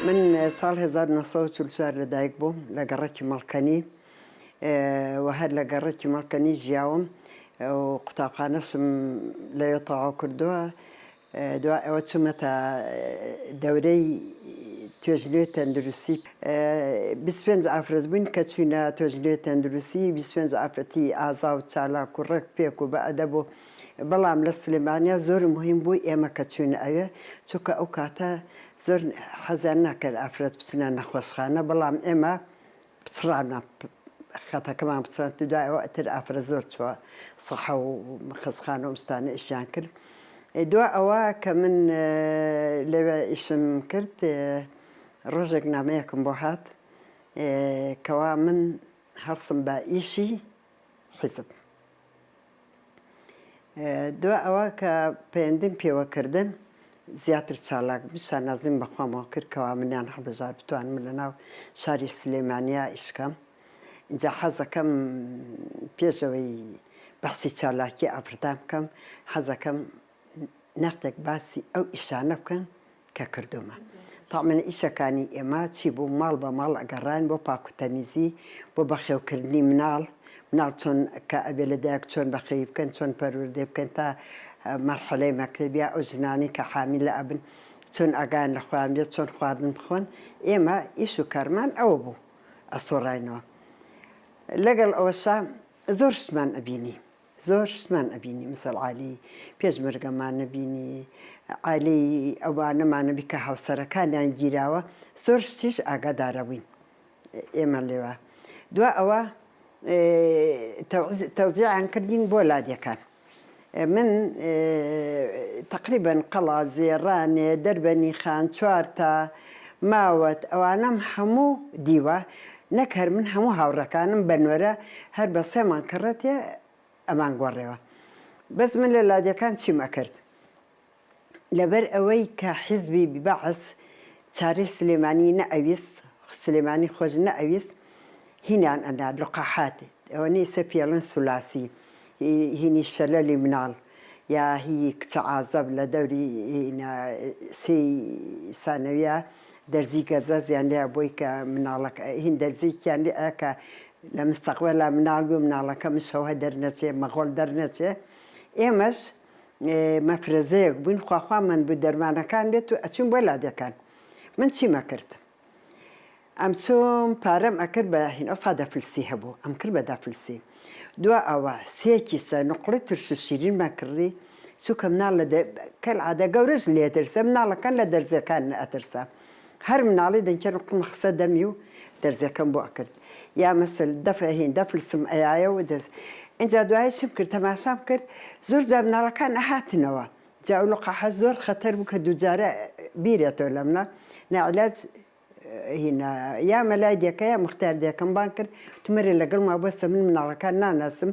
من ساڵ 1944 لەدایک بووم لە گەڕەکی مەڵکەنی و هەر لە گەڕەکی مەڵکەنی ژیاوم و قوتابخانەشم لەوێ تەواو کردووە. دوای ئەوە چوومەتە دەورەی توێژینەوەی تەندروستی. 25 ئافرەت بووین کە چووینە توێژینەوەی تەندروستی، 25 ئافرەتی ئازا و چالاک و ڕێک پێک و بە ئەدەب و بەڵام لە سلێمانیا زۆر موهیم بوو ئێمە کە چووینە ئەوێ چونکە ئەو کاتە زۆر حەزیان ناکرد ئافرەت بچنە نەخۆشخانە بەڵام ئێمە پچڕانە خەتەکەمان پچڕاند دوای ئەوە ئیتر ئافرەت زۆر چووە سەحە و خەستخانە و ئەم شتانە ئیشیان کرد دوا ئەوە کە من لەوێ ئیشم کرد ڕۆژێک نامەیەکم بۆ هات کەوا من هەڵسم بە ئیشی حیزب. دوا ئەوە کە پەیەندیم پێوە کردن زیاتر چالاک بووم، شانازیم بە خۆمەوە کرد کەوا منیان هەڵبژارد بتوانم لە ناو شاری سلێمانیا ئیش کەم. ئینجا حەزەکەم پێش ئەوەی بەحسی چالاکی ئافرەتان بکەم، حەزەکەم نەختێک باسی ئەو ئیشانە بکەم کە کردوومە. تەعمەن ئیشەکانی ئێمە چی بوو، ماڵ بە ماڵ ئەگەڕاین بۆ پاک و تەمیزی، بۆ بەخێوکردنی مناڵ، مناڵ چۆن کە ئەبێ لە دایک چۆن بەخێوی بکەن، چۆن پەروەردەی بکەن تا مەرحەلەی مەکتەب یا ئەو ژنانەی کە حامیلە ئەبن چۆن ئاگایان لە خۆیان بێت، چۆن خواردن بخۆن، ئێمە ئیش و کارمان ئەوە بوو ئەسوڕاینەوە. لەگەڵ ئەوەشا زۆر شتمان ئەبینی. زۆر شتمان ئەبینی مسەل عالی پێشمەرگەمان نەبینی عالی ئەوانەمان نەبی کە هاوسەرەکانیان گیراوە زۆر شتیش ئاگادارەبووین ئێمە لێوە دوا ئەوە تەوزیعیان کردین بۆ لادێکان من تقریبا قەڵازێ ڕانێ دەربەنی خان چوارتا ماوەت ئەوانەم هەموو دیوە نەک هەر من هەموو هاوڕێکانم بە نۆرە هەر بە سێ مانگ کەڕەتێ ئەمان گۆڕێوە بەس من لە لادێکان چیم ئەکرد لەبەر ئەوەی کە حیزبی بەعس چارەی سلێمانی نە ئەویست سلێمانی خۆش نە ئەویست هینیان ئەنارد لقاحات ئەوەنەی سە پێڵن سولاسی هینی شەلەلی مناڵ یا هی کچە عازەب لە دەوری هینە سێی سانەویە دەرزی گەزەزیان لێ بۆی کە مناڵەکە هین دەرزیکیان لێ ئەیا کە لە مستەقبەلا مناڵ بوو مناڵەکە مشەوه دەرنەچێ مەغۆل دەرنەچێ ئێمەش مەفرەزەیەک بووین خواخوامان بوو دەرمانەکان بێت و ئەچوین بۆ لادێکان من چیم ئەکرد ئەمچووم پارەم ئەکرد بە هین ئەوسا دەفلسی هەبوو ئەمکرد بە دەفلسی دوا ئەوە سێ کیسە نوقڵی ترش و شیرینمان کڕی چونکە مناڵ لە کەلعادە گەورەش لێ ترسە مناڵەکان لە دەرزیەکان ئەترسا هەر مناڵی دەنکێ نوقڵم خسە دەمی و دەرزیەکەم بۆ ئەکرد یا مەسل دەف هین دەفلسم ئەیایە و دەس ئینجا دوایی چم کرد تەماشام کرد زۆر جار مناڵەکان ئەهاتنەوە جا ئەو لقاحە زۆر خەتەر بوو کە دووجارە بیرێتەوە لە مناڵ ناعلاج هینا یا مەلای دێکە یا موختار دێکەم بانگ کرد وتم مەرێ لەگەڵما بوەستە من مناڵەکان ناناسم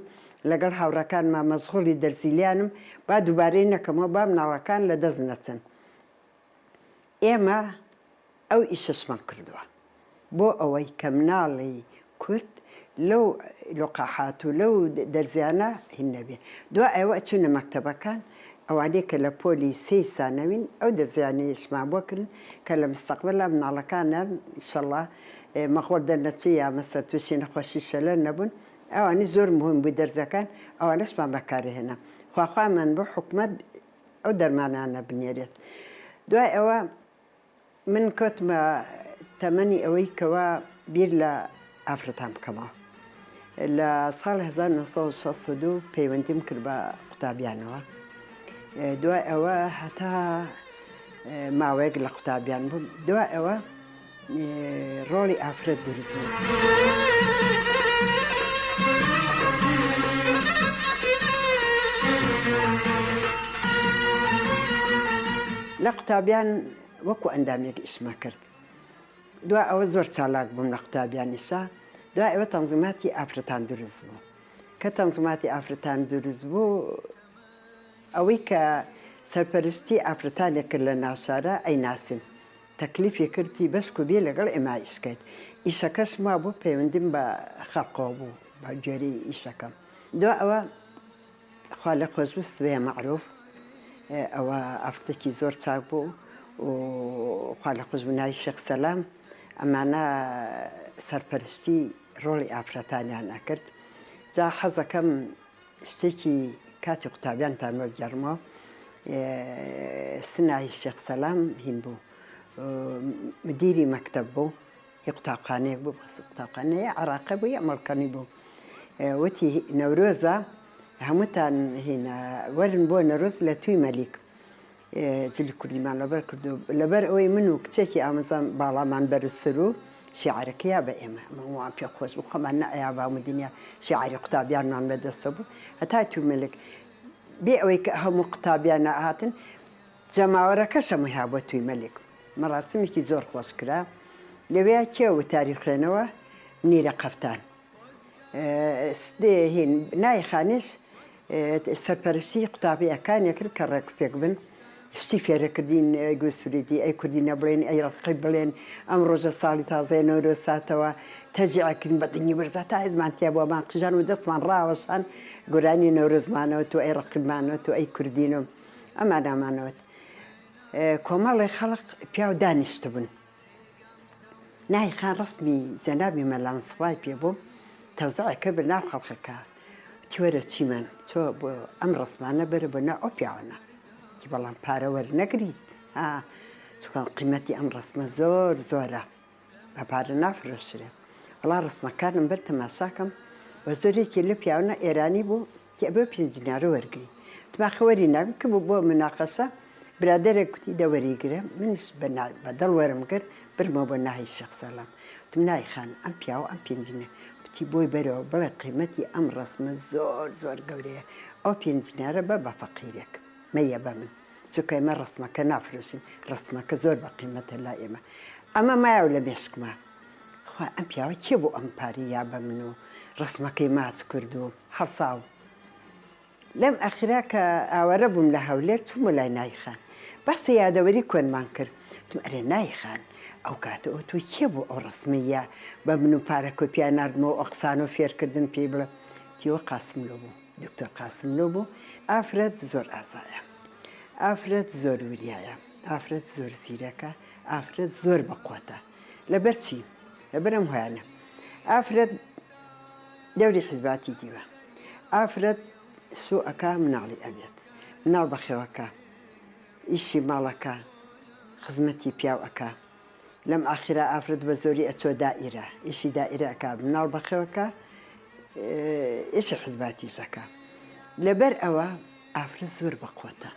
لەگەڵ هاوڕێکانما مەشغوڵی دەرزیلیانم با دووبارەی نەکەمەوە با مناڵەکان لە دەست نەچن ئێمە ئەو ئیشەشمان کردووە بۆ ئەوەی کە مناڵی کورد لەو لوقاحات و لەو دەرزیانە هین نەبێ. دوا ئەوە ئەچوونە مەکتەبەکان ئەوانەی کە لە پۆلی سێی سانەوین ئەو دەرزیانەیشمان بۆ کردن کە لە مستەقبەلا مناڵەکانیان ئیشەڵا مەغۆل دەرنەچێ یا مەسەل تووشی نەخۆشی شەلەل نەبوون ئەوانی زۆر موهیم بوو دەرزەکان ئەوانەشمان بەکارهێنا خواخوامان بۆ حکومەت ئەو دەرمانانە بنێرێت دوای ئەوە من کەوتمە تەمەنی ئەوەی کەوا بیر لە ئافرەتان بکەمەوە. لە ساڵی 1962 پەیوەندیم کرد بە قوتابیانەوە. دوای ئەوە هەتا ماوەیەک لە قوتابیان بووم. دوای ئەوە ڕۆڵی ئافرەت دروست بوو. لە قوتابیان وەکو ئەندامێک ئیشمە کرد. دوای ئەوە زۆر چالاک بووم لە قوتابیانیشا. دوای ئەوە تەنزیماتی ئافرەتان دروست بوو. کە تەنزیماتی ئافرەتان دروست بوو، ئەوەی کە سەرپەرشتی ئافرەتانێک کرد لە ناوشارا ئەیناسیم. تەکلیفی کردی بەشکو بێ لەگەڵ ئێمە ئیش کەیت. ئیشەکەشم وابوو پەیوەندیم بە خەڵکەوە بوو بە گوێرەی ئیشەکەم. دوای ئەوە خوا لێ خۆش بوو سبەیە مەعروف ئەوە ئافرەتێکی زۆر چاک بوو و خوا لە خۆشبوو ناوی شێخ سەلام ئەمانە سەرپەرشتی ڕۆڵی ئافرەتانیان ئەکرد جا حەزەکەم شتێکی کاتی قوتابیانتان وەرگێڕمەوە سنای شێخ سەلام هین بوو مدیری مەکتەب بوو هی قوتابخانەیەک بوو قوتابخانەیە عراقە بوو یا مەڵکەنی بوو وتی نەورۆزە هەمووتان هینە وەرن بۆ نەرۆز لە توی مەلیک جلی کوردیمان لەبەر کرد و لەبەر ئەوەی من و کچێکی ئامۆزام باڵامان بەرزتر و شیعرەکە یا بە ئێمە ئەمە پێ خۆش بوو خۆمان نەئەیا بە هەموو دنیا شیعری قوتابیانمان بەدەستە بوو هەتا تومەلک بێ ئەوەی کە هەموو قوتابیان نەهاتن جەماوەرەکەش هەمووی ها بۆ توی مەلیک مەراسیمێکی زۆر خۆش کرا لەوێ کێ وتاری خوێنەوە منیرە قەفتان هین نای خانیش سەرپەرشتی قوتابیەکانی کرد کە ڕێک و پێک بن شتی فێرەکردین ئەی گوێ ئەی کوردی نەبڵێن ئەی ڕقی بڵێن ئەم ڕۆژە ساڵی تازەیە نەورۆز ساتەوە تەجیعەکردین بە دەنگی بەرزا تا هێزمان تیا بوومان قژان و دەستمان ڕاوەشان گۆرانی نەورۆزمانەوە تۆ ئەی ڕقیبمانەوە تۆ ئەی کوردین و ئەمانامانەوەت کۆمەڵێ خەڵق پیاو دانیشتبوون ناهی خان ڕەسمی جەنابی مەلا مستەفای پێ بوو تەوزعی کرد بە ناو خەڵکەکە وتی وەرە چیمەن تۆ بۆ ئەم ڕەسمانە بەرە بۆ ناو ئەو پیاوانە وتی بەڵام پارە وەرنەگریت ها چونکە قیمەتی ئەم ڕەسمە زۆر زۆرە بە پارە نافرۆشرێ وەڵا ڕەسمەکانم بەر تەماشاکەم وە زۆرێکی لە پیاوانە ئێرانی بوو وتی ئەبێ پێنج دینارە وەرگری وتم ئاخە وەری ناگرم کە بوو بۆ مناقەشە برادەرێک کوتی دە وەریگرە منیش بە بە دڵ وەرم گرت برمەوە بۆ ناهی شێخ سەلام وتم ناهی خانم ئەم پیاوە ئەم پێنج دینارە وتی بۆی بەرەوە بڵێ قیمەتی ئەم ڕەسمە زۆر زۆر گەورەیە ئەو پێنج دینارە بە بە فەقیرێک مەیە بە من چونکە ئێمە ڕەسمەکە نافرۆشین ڕەسمەکە زۆر بە قیمەتە لای ئێمە ئەمە مایەوە لە مێشکما خوا ئەم پیاوە کێ بوو ئەم پارەی یا بە من و ڕەسمەکەی ماچ کرد و هەڵساو لەم ئەخیرا کە ئاوارە بووم لە هەولێر چووم بۆ لای نایی خان باسی یادەوەری کۆنمان کرد وتم ئەرێ نایی خان ئەو کاتە ئەو تۆ کێ بوو ئەو ڕەسمەی یا بە من و پارە کۆپیا ناردمەوە ئەو قسانەو فێرکردن پێی بڵێ وتی ئەوە قاسملۆ بوو دکتۆر قاسملۆ بوو ئافرەت زۆر ئازایە ئافرەت زۆر وریایە ئافرەت زۆر زیرەکە ئافرەت زۆر بەقوەتە لەبەر چی؟ لەبەر ئەم هۆیانە. ئافرەت دەوری حیزباتی دیوە. ئافرەت سوو ئەکا مناڵی ئەبێت. مناڵ بەخێوەکا. ئیشی ماڵەکا. خزمەتی پیاو ئەکا. لەم ئاخیرا ئافرەت بە زۆری ئەچۆ دائیرە. ئیشی دائیرە ئەکا. مناڵ بەخێوەکا. ئیشی حیزباتیش ئەکا. لەبەر ئەوە ئافرەت زۆر بەقوەتە.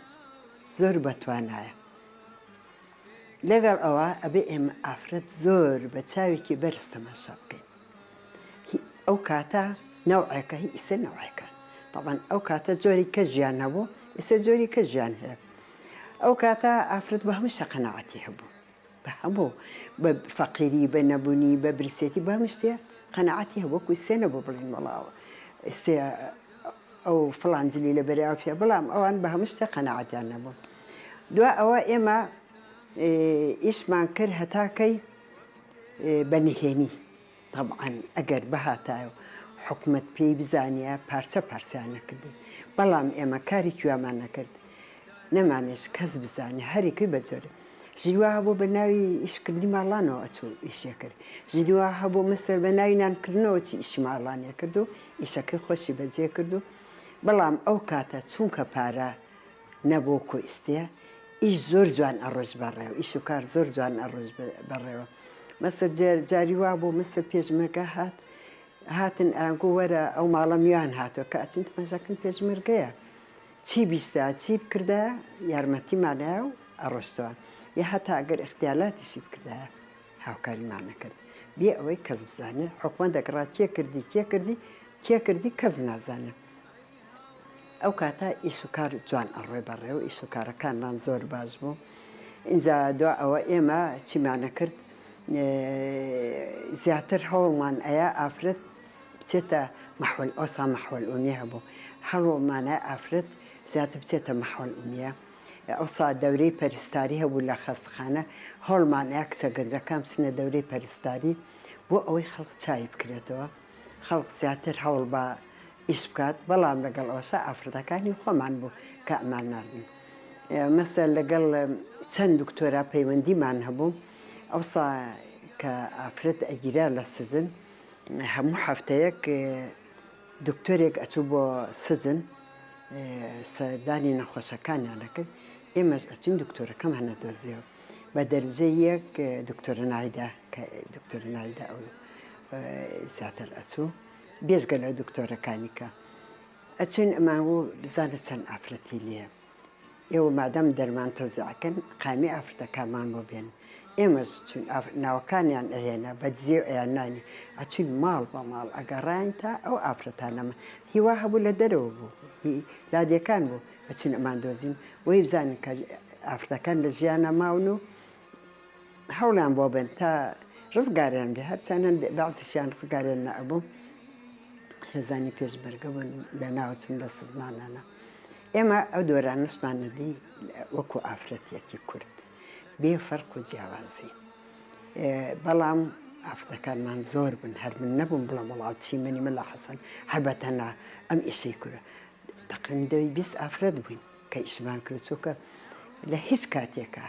زۆر بەتوانایە. لەگەڵ ئەوە ئەبێ ئێمە ئافرەت زۆر بە چاوێکی بەرز تەماشا بکەین هی ئەو کاتە نەوعێکە هی ئیسە نەوعێکە تەبعەن ئەو کاتە جۆری کە ژیان هەبوو ئیسە جۆری کە ژیان هەیە ئەو کاتە ئافرەت بە هەموو شتێ قەناعەتی هەبوو بە هەموو بە فەقیری بە نەبوونی بە برسێتی بە هەموو شتێ قەناعەتی هەبوو وەکو ئیسێ نەبوو بڵێن وەڵا ئیسێ ئەو فڵان جلی لەبەرێ ئەو فیا بەڵام ئەوان بە هەموو شتێ قەناعەتیان نەبوو دوا ئەوە ئێمە ئیشمان کرد هەتا کەی بە نهێنی تەبعەن ئەگەر بهاتایە و حکومەت پێی بزانیایە پارچە پارچەیان نەکردین بەڵام ئێمە کارێکی وامان نەکرد نەمانێشت کەس بزانێ هەرێکی بە جۆرێ ژنی وا هەبوو بە ناوی ئیشکردنی ماڵانەوە ئەچوو ئیشێ کرد ژنی وا هەبوو مەسەر بە ناوی نانکردنەوە چی ئیشی ماڵانێ کرد و ئیشەکەی خۆشی بەجێ کرد و بەڵام ئەو کاتە چونکە پارە نەبوو وەکو ئیستێ ئیش زۆر جوان ئەڕۆشت بەڕێوە ئیش و کار زۆر جوان ئەڕۆشت بەڕێوە مەسەر جاری وا بوو مەسەر پێشمەرگە هات هاتن ئەیانگوو وەرە ئەو ماڵە میوان هاتووە کە ئەچین تەماشاکەن پێشمەرگەیە چی بیستایە چی بکردایە یارمەتیمانایە و ئەڕۆشتەوە یا هەتا ئەگەر ئیختیالاتیشی بکردایە هاوکاریمان نەکرد بێ ئەوەی کەس بزانێ حکومەت دەگەڕا کێ کردی کێ کردی کێ کردی کەس نازانێ ئەو کاتە ئیش و کار جوان ئەڕۆی بەڕێوە ئیش و کارەکانمان زۆر باش بوو ئینجا دوا ئەوە ئێمە چیمانە کرد زیاتر هەوڵمان ئەیا ئافرەت بچێتە مەحوەل ئەوسا مەحوەل ئومیە هەبوو هەوڵمانە ئافرەت زیاتر بچێتە مەحوەل ئومیە ئەوسا دەورەی پەرستاری هەبوو لە خەستخانە هەوڵمان ئەیا کچە گەنجەکان بچنە دەورەی پەرستاری بۆ ئەوەی خەڵک چاوی بکرێتەوە خەڵک زیاتر هەوڵ بە ئیش بکات بەڵام لەگەڵ ئەوەشا ئافرەتەکانی خۆمان بوو کە ئەمان ناردن مەسەل لەگەڵ. چەند دکتۆرا پەیوەندیمان هەبوو. ئەوسا کە ئافرەت ئەگیرا لە سجن هەموو هەفتەیەک دکتۆرێک ئەچوو بۆ سجن سەردانی نەخۆشەکانیان ئەکرد، ئێمەش ئەچوین دکتۆرەکەمان ئەدۆزیەوە بە دەرجەی یەک دکتۆرە نایدە کە دکتۆرە نایدە ئەو زیاتر ئەچوو بێجگە لە دکتۆرەکانی کە ئەچوین ئەمان و بزانە چەند ئافرەتی لێیە. ئێوە مادام دەرمان تەوزیع ئەکەن قامی ئافرتەکانمان بۆ بێنن ئێمەش چوین ناوەکانیان ئەهێنا بە دزیەو ئەیان ناینێ ئەچوین ماڵ بە ماڵ ئەگەڕاین تا ئەو ئافرەتانەمان هی وا هەبوو لە دەرەوە بوو هی لادێکان بوو ئەچوین ئەمان دۆزین بۆی بزانین کە ئافرەتەکان لە ژیانا ماون و هەوڵیان بۆ بەن تا ڕزگاریان بێ هەرچەند هەندێ بەعزیشیان ڕزگاریان نەئەبوو خێزانی پێشمەرگە بوون لە ناوچون لە سزمانانە ئێمە ئەو دۆرانەشمان نەدی وەکو ئافرەتێکی کورد بێ فەرق و جیاوازی بەڵام ئافرەتەکانمان زۆر بوون هەر من نەبووم بڵێم وەڵا چیمەنی مەلا حەسەن هەر بە تەنها ئەم ئیشەی کورە تەقریبەن دەوری 20 ئافرەت بووین کە ئیشمان کرد چونکە لە هیچ کاتێکا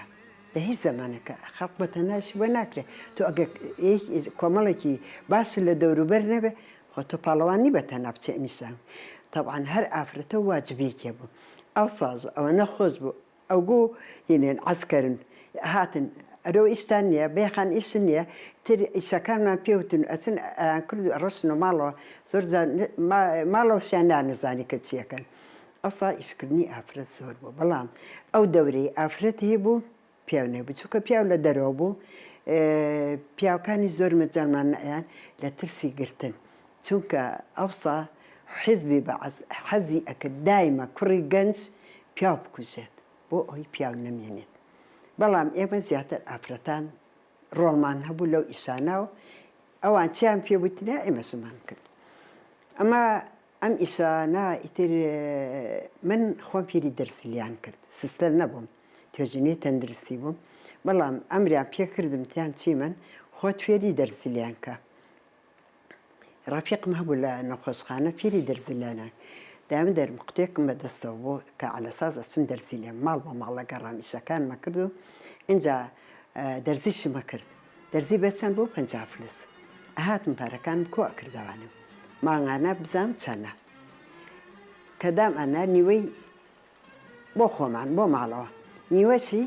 لە هیچ زەمانێکا خەڵک بە تەنها ئیشی بۆ ناکرێت تۆ ئەگەر کۆمەڵێکی باش لە دەوروبەر نەبێ خۆ تۆ پاڵەوان نی بە تەنها بچێ ئەمیسان تەبعەن هەر ئافرەتە واجبێکێ بوو ئەوساش ئەوەنە خۆش بوو ئەوگو هینێن عەسکەرن هاتن ئەرۆ ئیشتان نییە بێخان ئیش نییە تر ئیشەکانمان پێوتن ئەچن ئەیان کرد و ئەڕۆشتنە ماڵەوە زۆر جار ماڵەوەشیان نانەزانی کە چیەکەن ئەوسا ئیشکردنی ئافرەت زۆر بوو بەڵام ئەو دەورەی ئافرەت هەیبوو پیاو نەبوو چونکە پیاو لە دەرەوە بوو پیاوکانی زۆر مەجالمان نەئەیان لە ترسی گرتن چونکە ئەوسا حیزبی بەعس حەزی ئەکرد دایمە کوڕی گەنج پیاو بکوژێت بۆ ئەوی پیاو نەمێنێت بەڵام ئێمە زیاتر ئافرەتان ڕۆڵمان هەبوو لەو ئیشانە و ئەوان چیان پێ وتنە ئێمەشمان کرد ئەمە ئەم ئیشانە ئیتر من خۆم فێری دەرزیلیان کرد سستەر نەبووم توێژینەوەی تەندروستی بووم بەڵام ئەمریان پێ کردم تیان چیمەن خۆت فێری دەرزیلیان کە ڕەفیقم هەبوو لە نەخۆشخانە فێری دەرزیلیانە دایم دەرم قوتێکم بە دەستەوە بوو کە عەلەساز ئەچم دەرزیلێم ماڵ بە ماڵ ئەگەڕام ئیشەکانمە کرد و ئینجا دەرزیشمە کرد دەرزی بە چەند بوو 50 فلس ئەهاتم پارەکانم کۆ ئەکردەوانم مانگانە بزانم چەنە کە دام ئەنا نیوەی بۆ خۆمان بۆ ماڵەوە نیوەشی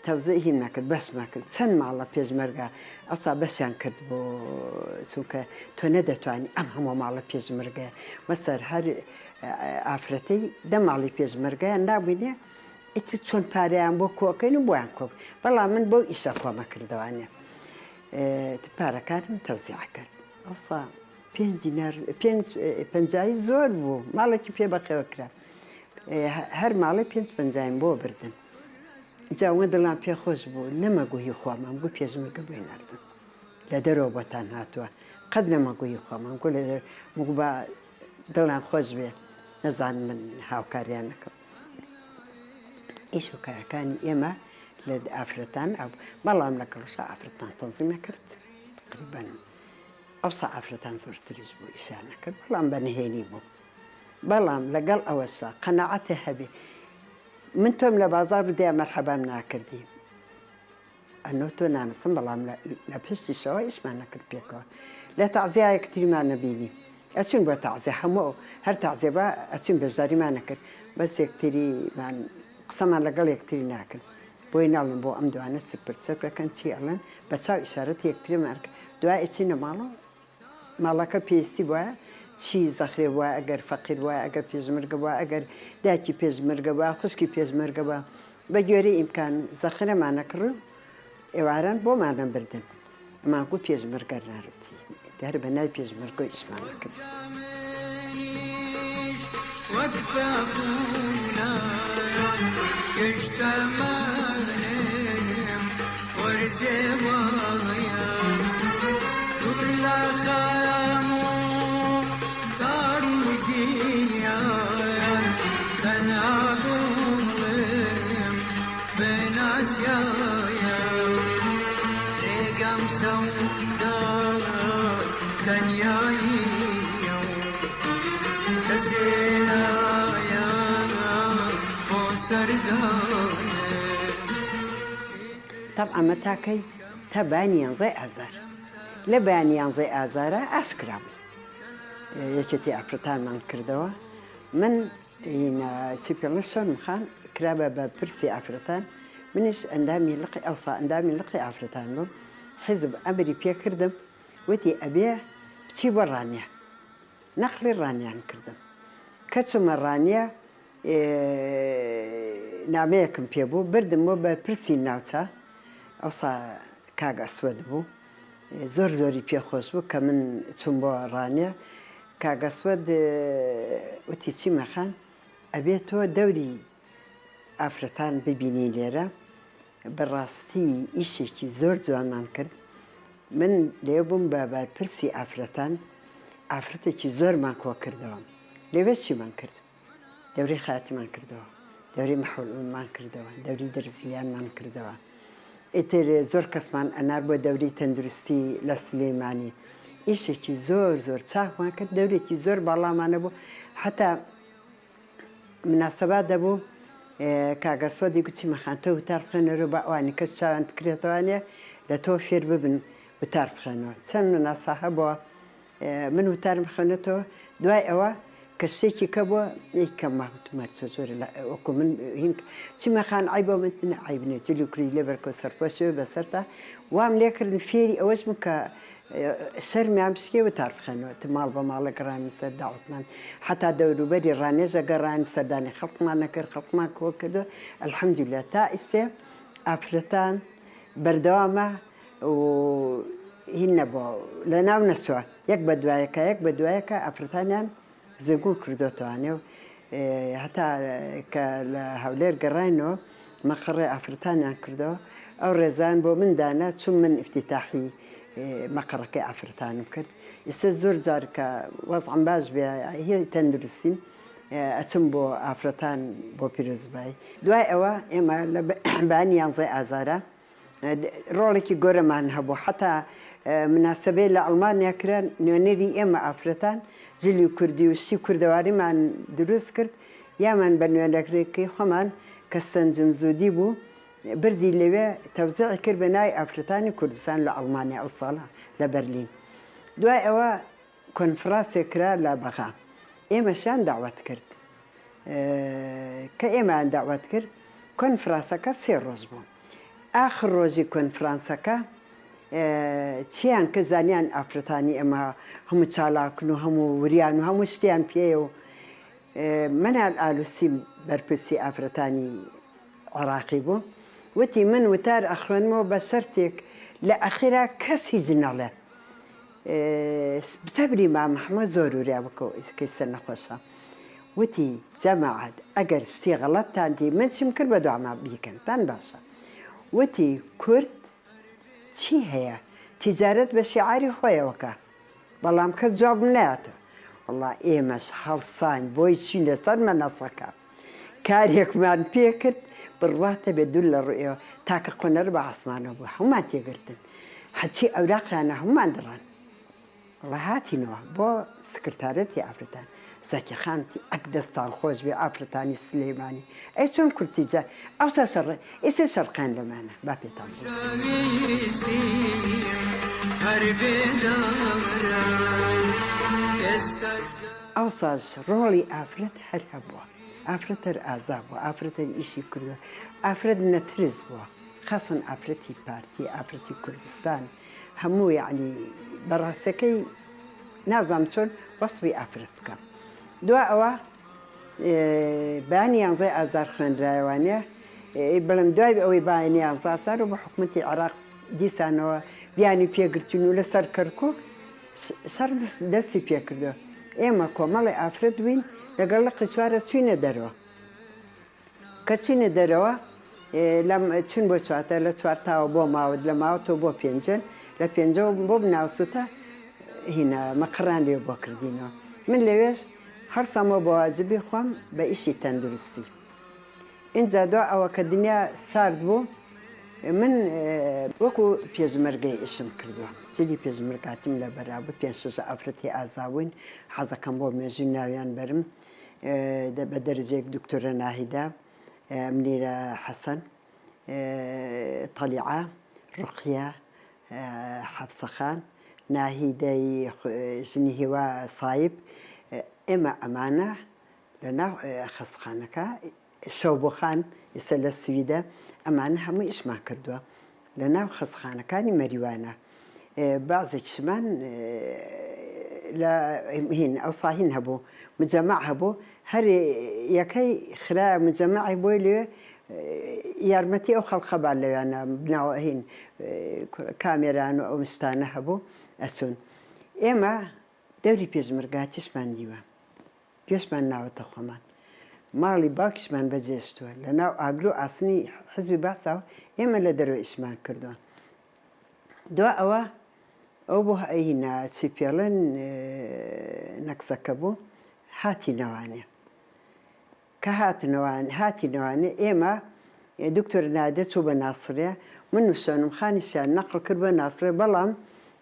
تەوزیعیم نەکرد بەشمان کرد چەند ماڵە پێشمەرگە ئەوسا بەشیان کرد بۆ چونکە تۆ نەدەتوانی ئەم هەموو ماڵە پێشمەرگەیە مەسەر هەر ئافرەتەی دە ماڵی پێشمەرگەیان نابووینێ ئیتر چۆن پارەیان بۆ کۆکەین و بۆیان کۆ بەڵام من بەو ئیشە کۆمە کردەوانێ پارەکانم تەوزیع کرد ئەوسا پێنج دینار پێنج پەنجایی زۆر بوو ماڵێکی پێ بەخێوە کرا هەر ماڵێ پێنج پەنجایم بۆ بردن جا وە دڵیان پێ خۆش بوو نەمەگو هی خۆمان گو پێشمەرگە بۆی ناردن لە دەرەوە بۆتان هاتووە قەت نەمەگو هی خۆمان گو لە مگو با دڵیان خۆش بێ نەزان من هاوکاریان نەکەم ئیش و کارەکانی ئێمە لە ئافرەتان بەڵام لە کەڵشا ئافرەتمان تەنزیم نەکرد تقریبا ئەوسا ئافرەتان زۆرتریش بوو ئیشیان ئەکرد بەڵام بە نهێنی بوو بەڵام لەگەڵ ئەوەشا قەناعەتێ هەبێ من تۆم لە بازاڕ بدیا مەرحەبام ناکردی ئەنۆ تۆ نانسم بەڵام لە پشتیشەوە ئیشمان نەکرد پێکەوە لە تەعزیا یەکتریمان نەبینی ئەچون بۆ تەعزیا هەموو هەر تەعزیە بە ئەچون بەشداریمان نەکرد بەس یەکتریمان قسەمان لەگەڵ یەکتری ناکرد بۆی ناڵێم بۆ ئەم دوانە چرپر چرپ ئەکەن چی ئەڵێن بە چاو ئیشارەتی یەکتریمان ئەکرد دوای ئەچینە ماڵەوە ماڵەکە پێویستی بوایە چی زەخرێ بوایە ئەگەر فەقیر بوایە ئەگەر پێشمەرگە بوایە ئەگەر دایکی پێشمەرگە بوایە خوشکی پێشمەرگە بوایە بە گوێرەی ئیمکان زەخرەمان ئەکڕی و ئێواران بۆمان ئەبردن ئەمان گوت پێشمەرگە ناردی هەر بە ناوی پێشمەرگە ئیشمان ئەکرد. تەبعەن ئەمە تا کەی؟ تا بەیانی یانزەی ئازار. لە بەیانی یانزەی ئازارا ئاشکرا بووین. یەکێتی ئافرەتانمان کردەوە. من هینا چی پێڵێن سۆنم خان کرا بە بەرپرسی ئافرەتان. منیش ئەندامی لقی ئەوسا ئەندامی لقی ئافرەتان بووم. حیزب ئەمری پێ کردم وتی ئەبێ بچی بۆ ڕانیە. نەقلی ڕانیان کردم. کە چوومە ڕانیە نامەیەکم پێ بوو بردم بۆ بەرپرسی ناوچە ئەوسا کاک ئەسوەد بوو زۆر زۆری پێ خۆش بوو کە من چووم بۆ ڕانیە کاک ئەسوەد وتی چیمە خان ئەبێ تۆ دەوری ئافرەتان ببینی لێرە بەڕاستی ئیشێکی زۆر جوانمان کرد من لێ بووم بە بەرپرسی ئافرەتان ئافرەتێکی زۆرمان کۆ کردەوە لەوێ چیمان کرد دەورەی خەیاتیمان کردەوە، دەورەی مەحوەلعلوممان کردەوە، دەوری دەرزییانمان کردەوە. ئیتر زۆر کەسمان ئەنارد بۆ دەورەی تەندروستی لە سلێمانی. ئیشێکی زۆر زۆر چاکمان کرد، دەورێکی زۆر باڵامان هەبوو. حەتا مناسەبات دەبوو کاک ئەسوە دەیگوت چیمە خان تۆ وتار بخوێنەرەوە با ئەوانی کەس چاویان بکرێتەوانێ لە تۆ فێر ببن وتار بخوێنەوە. چەند مناسە هەبووە من وتارم خوێنێتەوە دوای ئەوە کە شتێکی کە بووە یەکەم ماوتمە چۆ زۆر لە وەکو من هین چیمە خان عیبە من من عیب نیە جلی و کوری لەبەر کە سەرپۆشێ بەسەرتا وام لێکردن فێری ئەوەش بوو کە شەرمیان بشکێ وتار بخێنەوە ت ماڵ بە ماڵە گەڕانی سەر داوەتمان حتا دەوروبەری ڕانێژە گەڕان سەردانی خەڵکمان نەکرد خەڵکمان کۆ کردو الحمدلله تا ئیستێ ئافرەتان بەردەوامە و هین نەبووە لەناو نەچووە یەک بە دوایەکە یەک بە دوایەکە ئافرەتانیان زنگوو کردۆتەوانێ و هەتا کە لە هەولێر گەڕاینەوە مەقەڕێ ئافرەتانیان کردەوە ئەو ڕێزان بۆ من دانا چوم من ئیفتیتاحی مەقەڕەکەی ئافرەتانم کرد ئیستا زۆر جار کە وەزعم باش بێ هی تەندروستیم ئەچم بۆ ئافرەتان بۆ پیرۆزبایی دوای ئەوە ئێمە لە بەیانی یانزەی ئازارە ڕۆڵێکی گۆرەمان هەبوو حەتا مناسەبەی لە ئەڵمانیا کرا نوێنەری ئێمە ئافرەتان جلی کوردی و شتی کوردەواریمان دروست کرد یامان بە نوێنەرەکەی خۆمان کە سەنجم زودی بوو بردی لەوێ تەوزیعی کرد بە ناوی ئافرەتانی کوردستان لە ئەڵمانیا ئەو ساڵە لە بەرلین دوای ئەوە کۆنفراسێک کرا لە بەغا ئێمەشیان دەعوەت کرد کە ئێمەیان دەعوەت کرد کۆنفراسەکە سێ ڕۆژ بوو ئاخر ڕۆژی کۆنفرانسەکە چیان کە زانیان ئافرەتانی ئێمە هەموو چالاکن و هەموو وریان و هەموو شتیان پێیە و مەنال ئالوسی بەرپرسی ئافرەتانی عێراقی بوو وتی من وتار ئەخوێنمەوە بە شەرتێک لە ئەخیرا کەس هیچ نەڵێ سەبری مام محمد زۆر وریا بکە و ئیسکەی سەر نەخۆشە وتی جەماعەت ئەگەر شتی غەڵەتتان دی من چیم کرد بە دواما بیکەن تان باشە وتی کورد چی هەیە تیجارەت بە شیعاری خۆیەوە کە بەڵام کەس جوابم نایاتەوە وەڵا ئێمەش هەڵساین بۆی چوینە سەر مەنەسەکە کارێکمان پێ کرد بڕوات هەبێ دوور لە ڕووی ئێوە تاکە قۆنەر بە عاسمانەوە بوو هەموومان تێگرتن هەرچی ئەوراقیانە هەموومان دڕان وەڵا هاتینەوە بۆ سکرتارێتی ئافرەتان زەکی خان وتی ئەک دەستان خۆش بێ ئافرەتانی سلێمانی ئەی چۆن کورتی جا ئەوسا شەڕ ئیسێ شەڕقیان لەمانە با پێتان بڵێم. ئەوساش ڕۆڵی ئافرەت هەر هەبووە ئافرەت هەر ئازا بووە ئافرەت هەر ئیشی کردووە ئافرەت نەترس بووە خاسەن ئافرەتی پارتی ئافرەتی کوردستان هەموو یەعنی بەڕاستەکەی نازانم چۆن وەسفی ئافرەت بکەم دوا ئەوە بەیانی یانزەی ئازار خوێنرایەوانە بڵێم دوای ئەوەی بایانی یانزە ئازار و بە حکوومەتی عێراق دیسانەوە بیانی پێگرتین و لەسەر کەرکک شەڕ دەستی پێکردووە ئێمە کۆمەڵی ئافرەت بووین لەگەڵ لقی چوارە چوینە دەرەوە کە چوینە دەرەوە لەم چون بۆ چواتە لە چوارتاوە بۆ ماوت لە ماوتەوە بۆ پێنجێن لە پێنجەوە بۆ بناوسوتە هینا مەقڕان لێ بۆ کردینەوە من لەوێش هەڵسامەوە بە واجبی خۆم بە ئیشی تەندروستی ئینجا دوا ئەوە کە دنیا سارد بوو من وەکو پێشمەرگەی ئیشم کردووە جلی پێشمەرگاتیم لە بەرا بوو پێنج شەش ئافرەتی ئازا بووین حەزەکەم بۆ مێژووی ناویان بەرم بە دەرەجەیەک دکتۆرە ناهیدە منیرە حەسەن. تەلیعە، ڕوقیە، حەپسەخان، ناهیدەی ژنی هیوا سایب، ئێمە ئەمانە لە ناو خەستخانەکە، شەوبۆخان ئیستا لە سویدە، ئەمانە هەموو ئیشمان کردووە لە ناو خەستخانەکانی مەریوانە. بەعزێکیشمان لە هین ئەوسا هین هەبوو مجەمەع هەبوو هەر یەکەی خرایە مجەمەعێک بۆی لەوێ یارمەتی ئەو خەڵقە با لەویانە بناوە هین کامێران و ئەو شتانە هەبوو ئەچوون ئێمە دەوری پێشمەرگاتیشمان دیوە گوێشمان ناوەتە خۆمان ماڵی باوکیشمان بەجێشتووە لە ناو ئاگر و ئاسنی حزبی بەعسا و ئێمە لە دەرەوە ئیشمان کردووە دوا ئەوە ئەو بۆ هینا چی پێڵێن نەکسەکە بوو هاتینەوانێ کە هاتنەوان هاتینەوانێ ئێمە دکتۆر نادە چوو بە ناسرێ من و سۆنم خانیشیان نەقڵ کرد بۆ ناسرێ بەڵام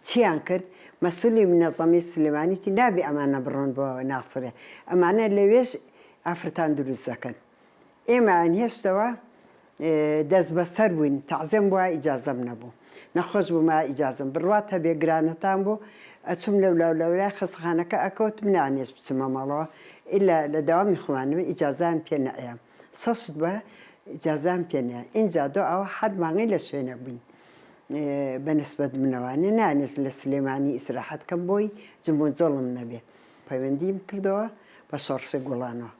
چیان کرد مەسولی منەزەمی سلێمانی وتی نابێ ئەمانە بڕۆن بۆ ناسرێ ئەمانە لەوێش ئافرەتان دروست دەکەن ئێمەیان هێشتەوە دەستبەسەر بووین تەعزێم بوایە ئیجازەم نەبوو نەخۆش بوومایە ئیجازەم بڕوات هەبێ گرانەتان بوو ئەچووم لەولاو لەولای خەستەخانەکە ئەکەوتم نەیانهێشت بچمە ماڵەوە ئیلا لە دەوامی خۆمانەوە ئیجازەیان پێ نەئەیام سەشت بوایە ئیجازەیان پێ نەیان ئینجا دو ئەوە حەت مانگی لە شوێنێک بووین بە نسبەت منەوانێ نەیانهێشت لە سلێمانی ئیسراحەت کەم بۆی جموجۆڵم نەبێ پەیوەندیم کردەوە بە شۆڕشی گوڵانەوە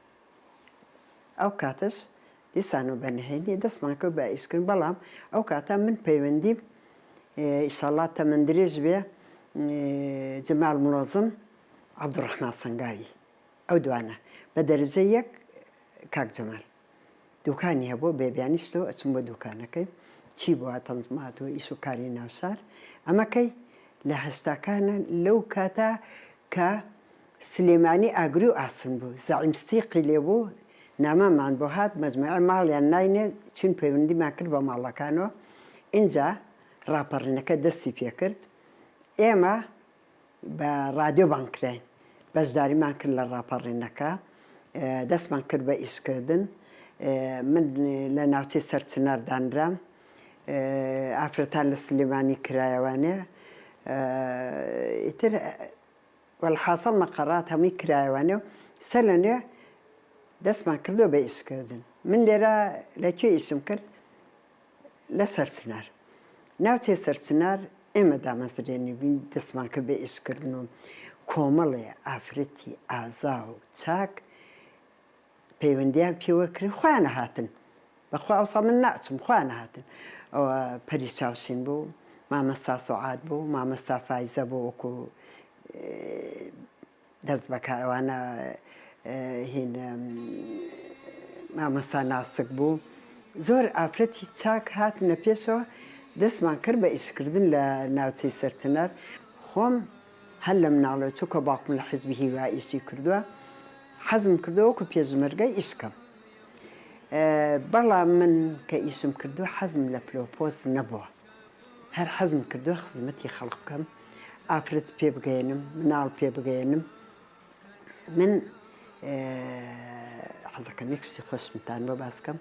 ئەو کاتەش دیسان و بە نهێنی دەستمان کرد بە ئیشکردن، بەڵام ئەو کاتە من پەیوەندیم ئیشەڵا تەمەن درێژ بێ جەمال مڵۆزم، عەبدوڕەحمان سەنگاوی ئەو دوانە بە دەرەجە یەک کاک جەمال دوکانی هەبوو بێبیانیشتەوە ئەچم بۆ دوکانەکەی چی بووە تەنزمات و ئیش و کاری ناوشار ئەمە کەی لە هەشتاکانە لەو کاتە کە سلێمانی ئاگری و ئاسن بوو، زەعیم ستیقی لێ بوو، نامەمان بۆ هات، مەجموعەی ماڵیان ناینێ، چووین پەیوەندیمان کرد بە ماڵەکانەوە، ئینجا ڕاپەڕینەکە دەستی پێ کرد، ئێمە بە ڕادیۆ بانگ کراین، بەشداریمان کرد لە ڕاپەڕینەکە، دەستمان کرد بە ئیشکردن، من لە ناوچەی سەرچنار دانرام، ئافرەتان لە سلێمانی کرایەوانێ، ئیتر وەلحاسڵ مەقەڕات هەمووی کرایەوانێ و سەر لە نوێ دەستمان کردووە بە ئیش کردن. من لێرە لە کوێ ئیشم کرد؟ لە سەرچنار. ناوچەی سەرچنار ئێمە دامەزرێنی بووین دەستمان کرد بە ئیش کردن و کۆمەڵێ ئافرەتی ئازا و چاک پەیوەندیان پێوە کرد خۆیان هاتن بەخوا ئەوسا من ناچم خۆیان هاتن ئەوە پەری چاوشین بوو مامەستا سوعاد بوو مامەستا فایزە بوو وەکو دەست بەکار ئەوانە هین مامەستا ناسک بوو زۆر ئافرەتی چاک هاتنە پێشەوە دەستمان کرد بە ئیشکردن لە ناوچەی سەرچنار خۆم هەر لە مناڵەوە چونکە باوکم لە حیزبی هیوا ئیشی کردووە حەزم کردووە وەکو پێشمەرگە ئیش کەم بەڵام من کە ئیشم کردووە حەزم لە پلۆپۆست نەبووە هەر حەزم کردووە خزمەتی خەڵک بکەم ئافرەت پێ بگەێنم مناڵ پێ بگەێنم من حەزەکەم یەک شتی خۆشمتان بۆ باس کەم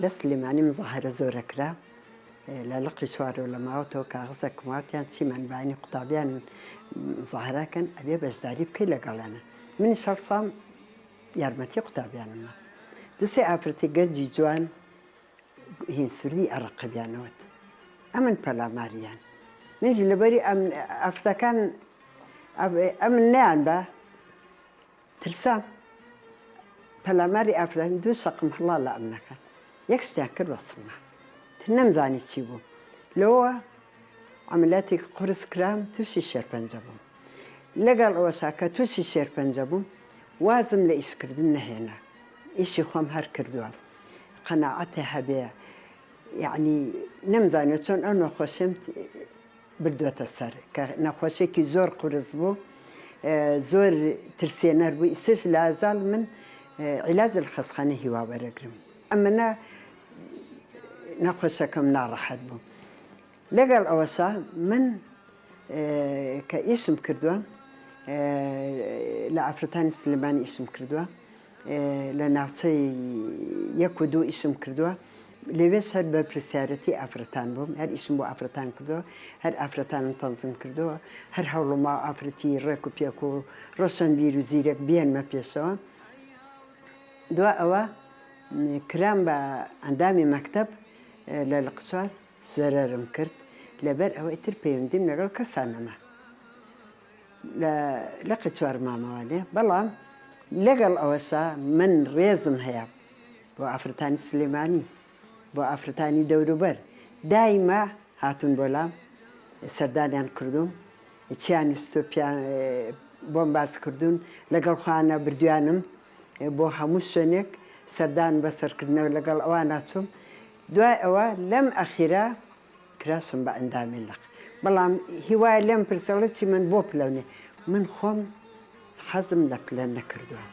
لە سلێمانی مزاهرە زۆرە کرا لە لقی چوارەوە لە ماوەتەوە کاغزێکم واتیان چیمان بانی قوتابیان مزاهرەکەن ئەبێ بەشداری بکەی لەگەڵیانە منیش هەڵسام یارمەتی قوتابیانمە دوسێ ئافرەتی گەنجی جوان هین سوردی ئەڕقبیانەوەت ئەمن پەلاماریان منیش لەبەری ئەم ئافرەتەکان ئەمن نەیان بە ترسام پەلاماری ئافرەتان دوو شەقم هەڵا لە ئەمنەکان یەک شتیان کرد بە سڵما تر نەمزانی چی بوو لەوە عەمەلیاتێکی قورس کرام تووشی شێرپەنجە بووم لەگەڵ ئەوەشا کە تووشی شێرپەنجە بووم وازم لە ئیشکردن نەهێنا ئیشی خۆم هەر کردووە قەناعەتێ هەبێ یەعنی نەمزانیوە چۆن ئەو نەخۆشیم بردووەتە سەر کە نەخۆشیەکی زۆر قورس بوو زۆر ترسێنەر بوو ئیسش لازال من عیلاج لە خەستخانەی هیوا وەرەگرم ئەمەە نەخۆشەکەم ناڕەحەت بوو لەگەڵ ئەوەشا من کە ئیشم کردووە لە ئافرەتانی سلێمانی ئیشم کردووە. لە ناوچەی یەک و دوو ئیشم کردووە، لەوێش هەر بەرپرسیارەتی ئافرەتان بووم، هەر ئیشم بۆ ئافرەتان کردووە، هەر ئافرەتانم تەنزیم کردووە، هەر هەوڵماوە ئافرەتی ڕێک و پێک و ڕۆشەنبیر و زیرەک بێنمە پێشەوە. دوا ئەوە کرام بە ئەندامی مەکتەب لە لقچوار زەرەرم کرد، لەبەر ئەوە ئیتر پەیوەندیم لەگەڵ کەسا نەما. لە لقی چوار مامەوە لێ، بەڵام لەگەڵ ئەوەشا من ڕێزم هەیە بۆ ئافرەتانی سلێمانی، بۆ ئافرەتانی دەوروبەر، دایمە هاتوون بۆ لام سەردانیان کردووم، چیان ویستووە پێیان بۆم باس کردوون، لەگەڵ خۆیانا بردوویانم بۆ هەموو شوێنێک، سەردان بەسەرکردنەوە لەگەڵ ئەوانا چووم، دوای ئەوە لەم ئەخیرە کراسم بە ئەندامی لق بەڵام هی وایە لێم پرسە ئەڵێ چی من بۆ پلەو نیە من خۆم حەزم لە پلە نەکردووە.